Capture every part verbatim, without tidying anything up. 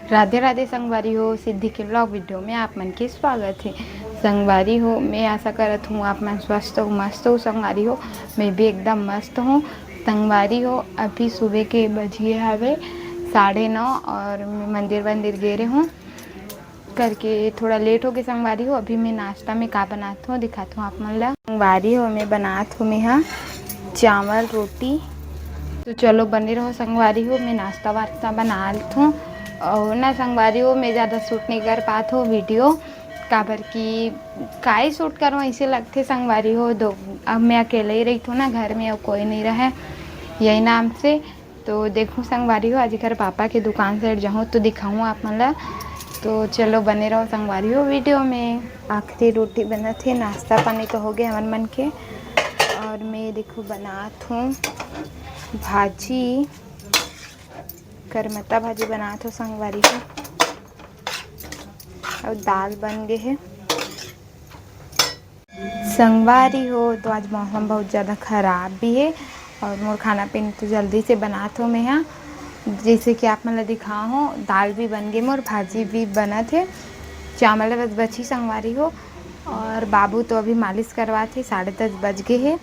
राधे राधे संगवारी हो, सिद्धि के vlog video में आप मन के स्वागत है। संगवारी हो, मैं आशा करत हूँ आप मन स्वस्थ हो, मस्त हो। संगवारी हो, मैं भी एकदम मस्त हूँ। संगवारी हो, अभी सुबह के बजिए हवे साढ़े नौ और मैं मंदिर वंदिर गे रहे हूँ करके थोड़ा late हो गए संगवारी हो। अभी मैं नाश्ता में का बनात हूँ दिखात हूँ आप मन ला। संगवारी हो, मैं बनात हूँ मैं हा चावल रोटी। तो चलो बने रहो संगवारी हो, मैं नाश्ता वास्ता बना लेत हूँ। और ना संगवारी हो, मैं ज़्यादा shoot नहीं कर पात हूँ video, काबर कि काई shoot करूँ ऐसे लगथे संगवारी हो। दो, अब मैं अकेले ही रहित हूँ ना घर में, अब कोई नहीं रहे यही नाम से। तो देखूँ संगवारी हो, आज घर पापा के दुकान side जाहूँ तो दिखाऊँ आप मन ला। तो चलो बने रहो संगवारी हो video में। आखिरी रोटी बनत हे, नाश्ता पानी तो हो गए हमन मन के। और मैं देखो बनात हूँ भाजी, करमत्ता भाजी बनात हूँ संगवारी हो। और दाल बन गए है। संगवारी हो, तो आज मौसम बहुत ज़्यादा ख़राब भी है और मोर खाना पीना तो जल्दी से बनात हो मैं हा। जैसे कि आप मन ला दिखा हो, दाल भी बन गए, मोर भाजी भी बनत है, चावल बस बची संगवारी हो। और बाबू तो अभी मालिश करवात हे, साढ़े दस बज गए है।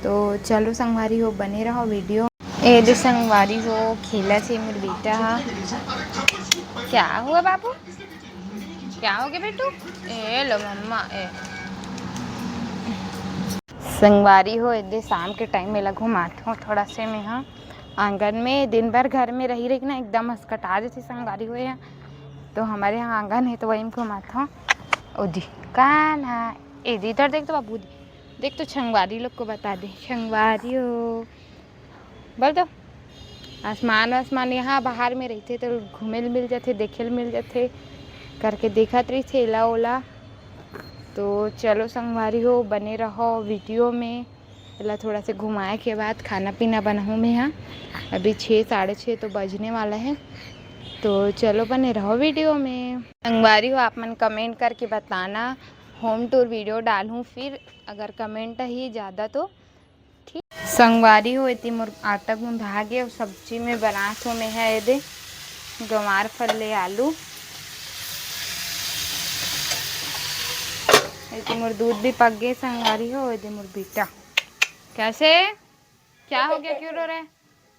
तो चलो संगवारी हो, बने रहो video। ए दे संगवारी हो, खेलत हे मोर बेटा हा। क्या हुआ बाबू? क्या हो गया बेटू? ए लो मम्मा, ए। संगवारी हो, एदे शाम के time में ला घुमात हूँ थोड़ा से मैं हा आंगन में। दिन भर घर में रही रही ना एकदम हसकटा जैसे संगवारी हो या। तो हमारे यहाँ आंगन है तो वही में घुमात हूँ। ओ दी, कान हा, ए दी इधर देख तो बाबू दी, देख तो संगवारी लोग को बता दे, संगवारी हो। बोल तो, आसमान वासमान यहाँ बाहर में रहिथे तो घूमे ल मिल जाथे, देखे ल मिल जाथे करके देखत रहिथे एला ओला। तो चलो संगवारी हो, बने रहो video में। एला थोड़ा से घुमाए के बाद खाना पीना बनाहूँ मैं हा। अभी छः, साढ़े छः तो बजने वाला है। तो चलो बने रहो video में। संगवारी हो, आप मन comment करके बताना, home tour video डालूँ फिर, अगर comment ही ज़्यादा तो। ठीक संगवारी हो, एती मोर आटा गूंधा गे अउ सब्जी में बनात हो मैं हा एदे गंवार फल्ली आलू। एती मोर दूध भी पक गए संगवारी हो। एदे मोर बेटा, कैसे, क्या हो गया, क्यों रो रहा है?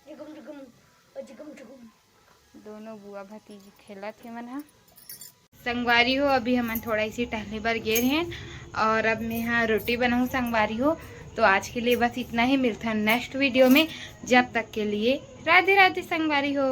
जुगुम जुगुम, ओ जुगुम जुगुम। दोनों बुआ भतीजी खेलत हे मन हा। संगवारी हो, अभी हमन थोड़ा इसी टहले बर गे रहेन और अब मैं हा रोटी बनाऊँ संगवारी हो। तो आज के लिए बस इतना ही, मिलथन next video में। जब तक के लिए राधे राधे संगवारी हो।